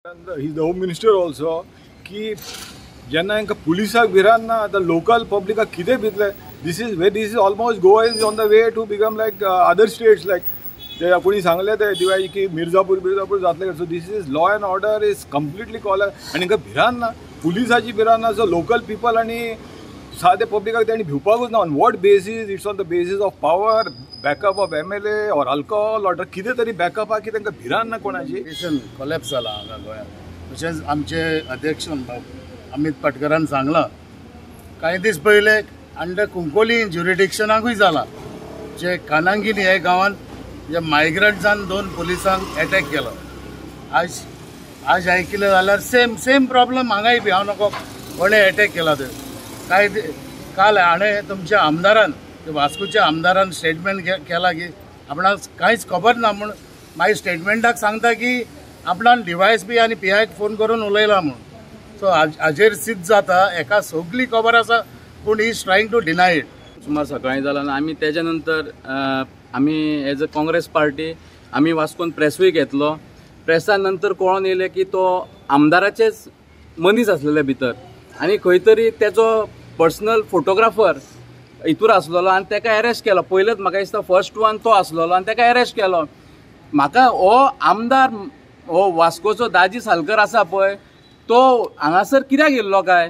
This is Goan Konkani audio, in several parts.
He the home minister also की जेन्ना हांकां पुलिसाक भिरांत ना, आतां लोकल पब्लिकाक कितें भितलें. This is way this is almost Goa is on the way to become like other states, like ते कोणी सांगलें ते दिवाळी की मिर्जापूर मिर्जापूर जातलें. So this is law and order is completely collapse आनी हांकां भिरांत ना, पुलिसाची भिरांत ना. सो लोकल पिपल आनी सादे पब्लिकाक तांणी भिवपाकूच ना. On what basis? It's on the basis of power, backup of MLA or alcohol or कितें तरी बॅकअप आहा की तांकां भिरांत ना कोणाची. कोलॅप्स जाला हांगा गोंयांत. तशेंच आमचे अध्यक्ष अमित पाटकरान सांगलां कांय दीस पयले अंडर कुंकोली ज्युरिडिक्शनाकूय जाला, जे कानांगिनी हे गांवांत जे मायग्रंट्सान 2 पुलिसांक एटॅक केलो. आज आज आयकलें जाल्यार सेम सेम प्रॉब्लम हांगाय बी हांव नको कोणें एटॅक केला ते. कांय काल हाणें तुमच्या आमदारान, वास्कोच्या आमदारान स्टेटमेंट केला की आपणाक कांयच खबर ना म्हूण. मागीर स्टेटमेंटाक सांगता की आपणान DYSP आनी PIक फोन करून उलयला म्हूण. सो हाजेर सिद्ध जाता एका सगळी खबर आसा, पूण he is trying to deny it. सुमार सकाळीं जाला आनी आमी तेज्या नंतर आमी एज अ काँग्रेस पार्टी आमी वास्कोन प्रेसूय घेतलो. प्रेसा नंतर कळोन येयलें की तो आमदाराचेच मनीस आसलेले भितर आनी खंय तरी तेजो पर्सनल फोटोग्राफर हितूर आसलेलो आनी तेका एरेस्ट केलो. पयलेच म्हाका दिसता फर्स्ट वन तो आसलेलो आनी तेका एरेस्ट केलो. म्हाका हो आमदार हो वास्कोचो दाजी सालकर आसा पळय, तो हांगासर कित्याक येयल्लो काय,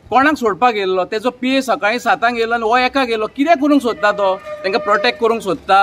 कोणाक सोडपाक येयल्लो? तेजो PA सकाळीं 7 येयलो आनी हो 1 गेलो. कितें करूंक सोदता तो? तांकां प्रोटेक्ट करूंक सोदता?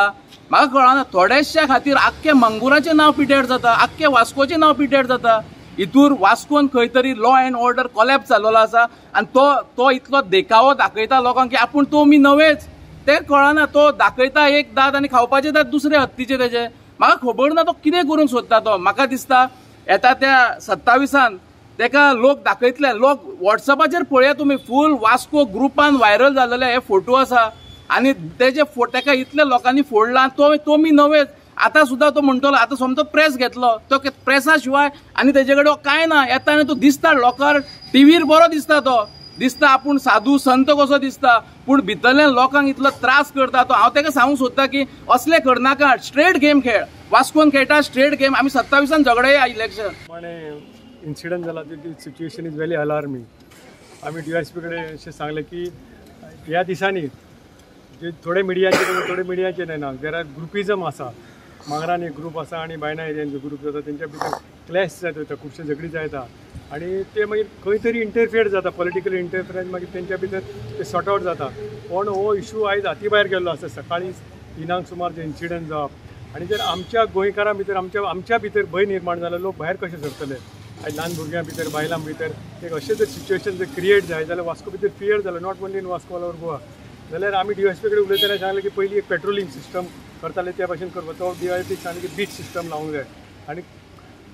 म्हाका कळना. थोडेशा खातीर आख्खे मंगुराचें नांव पिड्ड्यार जाता, आख्खे वास्कोचें नांव पिड्ड्यार जाता. हितूर वास्कोन खंय तरी लॉ एंड ऑर्डर कोलॅप्स जाल्लो आसा आनी तो तो इतलो देखावो दाखयता लोकांक की आपूण तो मी नवेच, तें कळना. तो दाखयता एक दांत आनी खावपाचे दांत दुसरे हत्तीचे तेजे. म्हाका खबर ना तो कितें करूंक सोदता तो. म्हाका दिसता येता त्या 27 तेका लोक दाखयतले. लोक वॉट्सएपाचेर पळया तुमी, फूल वास्को ग्रुपान व्हायरल जाल्ले हे फोटो आसा आनी तेजे तेका इतले लोकांनी फोडला. तो तो मी नवेच. आतां सुद्दां तो म्हणटलो आतां सोमतो प्रेस घेतलो, तो प्रेसा शिवाय आनी तेजे कडेन कांय ना. येता आनी तो दिसता लोकार टिवीर बरो दिसता, तो दिसता आपूण साधू संत कसो दिसता, पूण भितरल्यान लोकांक इतलो त्रास करता तो. हांव तेका सांगूंक सोदता की असलें करनाका, स्ट्रेट गेम खेळ. वास्कोन खेळटा स्ट्रेट गेम. आमी 27 झगडया इलेक्शन. इन्सिडंट जाला ती सिच्युएशन is very alarming. आमी DYSP कडेन अशें सांगलें की ह्या दिसांनी जे थोडे मिडियाचे थोडे मिडियाचे न्हय, there are ग्रुपिजम आसा. मांगरान एक ग्रूप आसा आनी बायना एरियान जो ग्रूप जाता तेंच्या भितर क्लॅश जायत वयता, खुबशे झगडी जायता आनी ते मागीर खंय तरी इंटरफियर जाता, पॉलिटिकल इंटरफियरन्स मागीर तेंच्या भितर ते सॉर्ट आवट जाता. पूण हो इशू आयज हाती भायर गेल्लो आसा. सकाळीं 3 सुमार जे इन्सिडंट जावप आनी जर आमच्या गोंयकारां भितर आमच्या भितर भंय निर्माण जालो, लोक भायर कशे सरतले? आयज ल्हान भुरग्यां भितर, बायलां भितर एक अशें जर सिच्युएशन जर क्रिएट जाय जाल्यार वास्को भितर फियर जालो, not only in Vasco, all over Goa. जाल्यार आमी DYSP कडेन उलयतना सांगलें की पयलीं एक पेट्रोलिंग सिस्टम करताले त्या भाशेन करपाक. तो DYSP सांगलें की बीच सिस्टम लावंक जाय आनी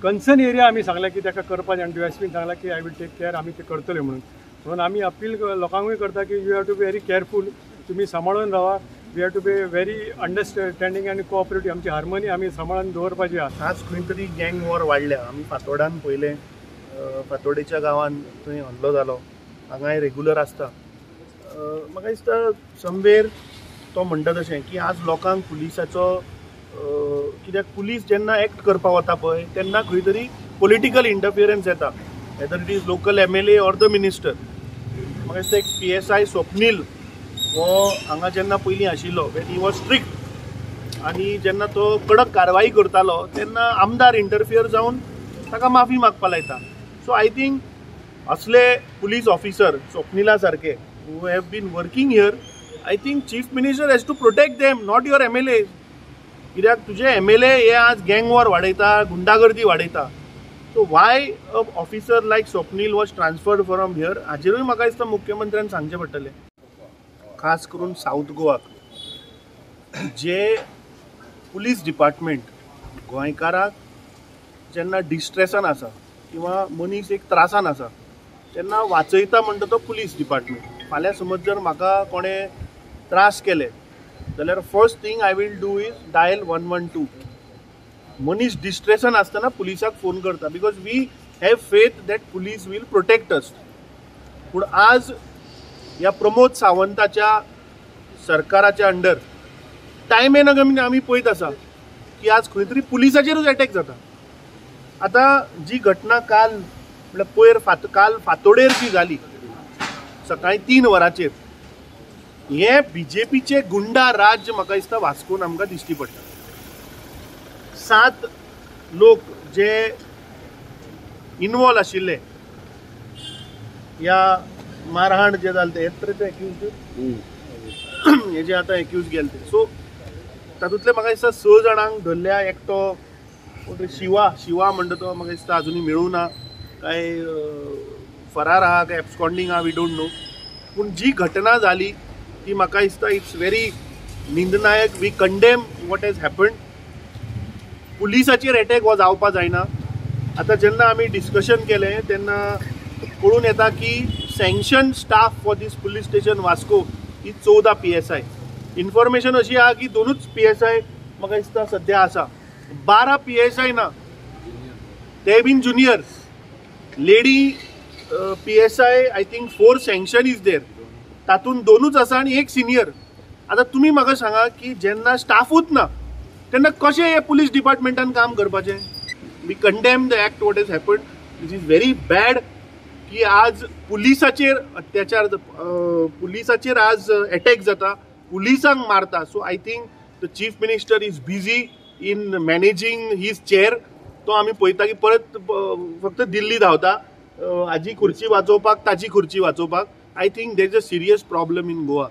कन्सर्न एरिया आमी सांगलें की ताका करपाक जाय आनी DYSPन सांगलां की I will take care, आमी ते करतले म्हणून. म्हणून आमी अपील लोकांकूय करता की you have to be very careful, तुमी सांबाळून रावा. We have to be very understanding आनी कोऑपरेटीव. आमची हार्मोनी आमी सांबाळून दवरपाची आसा. आज खंय तरी गँग वॉर वाडल्या. आमी फातोर्डान पळयलें, फातोर्डेच्या गांवांत थंय हल्लो जालो, हांगाय रेगुलर आसता. म्हाका दिसता समवेर तो म्हणटा तशें की आज लोकांक पुलिसाचो, कित्याक पुलीस जेन्ना एक्ट करपाक वता पळय तेन्ना खंय तरी पॉलिटिकल इंटरफियरन्स येता, whether it is local MLA or the minister. म्हाका दिसता एक PSI Swapnil हो हांगा जेन्ना पयलीं आशिल्लो, when he was strict आनी जेन्ना तो कडक कारवाई करतालो तेन्ना आमदार इंटरफियर जावन ताका माफी मागपा लायता. सो I think असले पुलीस ऑफिसर स्वप्निला सारके who have been working here, I think Chief Minister has to protect them, not your MLA. कित्याक तुजे MLA हे आज गँग वॉर वाडयता, गुंडागर्दी वाडयता. So why a officer like Swapnil was transferred from here, हाजेरूय म्हाका दिसता मुख्यमंत्र्यान सांगचें पडटलें. खास करून सावथ गोवाक जे पुलीस डिपार्टमेंट गोंयकाराक जेन्ना डिस्ट्रेसान आसा किंवा मनीस एक त्रासान आसा तेन्ना वाचयता म्हणटा तो पुलीस डिपार्टमेंट. फाल्यां समज जर म्हाका कोणें त्रास केले जाल्यार first thing I will do is dial 112. मनीस डिस्ट्रेसान आसतना पुलिसाक फोन करता because we have faith that police will protect us. पूण आज ह्या प्रमोद सावंताच्या सरकाराच्या अंडर टायम एन अगेन आमी पळयत आसा की आज खंय तरी पुलिसाचेरूच एटॅक जाता. आतां जी घटना काल म्हळ्यार पयर काल फांतोडेर जी जाली सकाळी 3 वरांचेर, हें बीजेपीचें गुंडा राज्य म्हाका दिसता वास्कोन आमकां दिश्टी पडटा. 7 लोक जे इनवॉल्व आशिल्ले ह्या मारहाण जे जालें ते हेच ते एक्यूज हे जे आतां एक्यूज गेले ते, सो तातूंतले म्हाका दिसता 6 जाणांक धरल्या. एकटो कोण शिवा शिवा म्हणटा तो म्हाका दिसता आजुनूय मेळूं ना, काय फरार आहा काय एब्सकॉन्डिंग आहा, we don't know. पूण जी घटना जाली ती म्हाका दिसता it's very निंदनायक. We condemn what has happened. पुलिसाचेर एटॅक हो जावपा जायना. आतां जेन्ना आमी डिस्कशन केलें तेन्ना कळून येता की sanction staff for this police station Vasco he 14 PSI. Information अशी आहा की 2 PSI म्हाका दिसता सद्या आसा, 12 PSI ना, ते बीन junior. Lady PSI I think 4 sanction is there, तातूंत 2 आसा आनी 1 सिनियर. आतां तुमी म्हाका सांगा की जेन्ना स्टाफूच ना तेन्ना कशें हे पुलीस डिपार्टमेंटान काम करपाचें? We condemn the act what has happened. This is very bad की आज पुलिसाचेर अत्याचार, पुलिसाचेर आज एटॅक जाता, पुलिसांक मारता. So I think the chief minister is busy in managing his chair. तो आमी पळयता की परत फक्त दिल्ली धांवता हाजी खुर्ची वाचोवपाक, ताजी खुर्ची वाचोवपाक. I think there is a serious problem in Goa.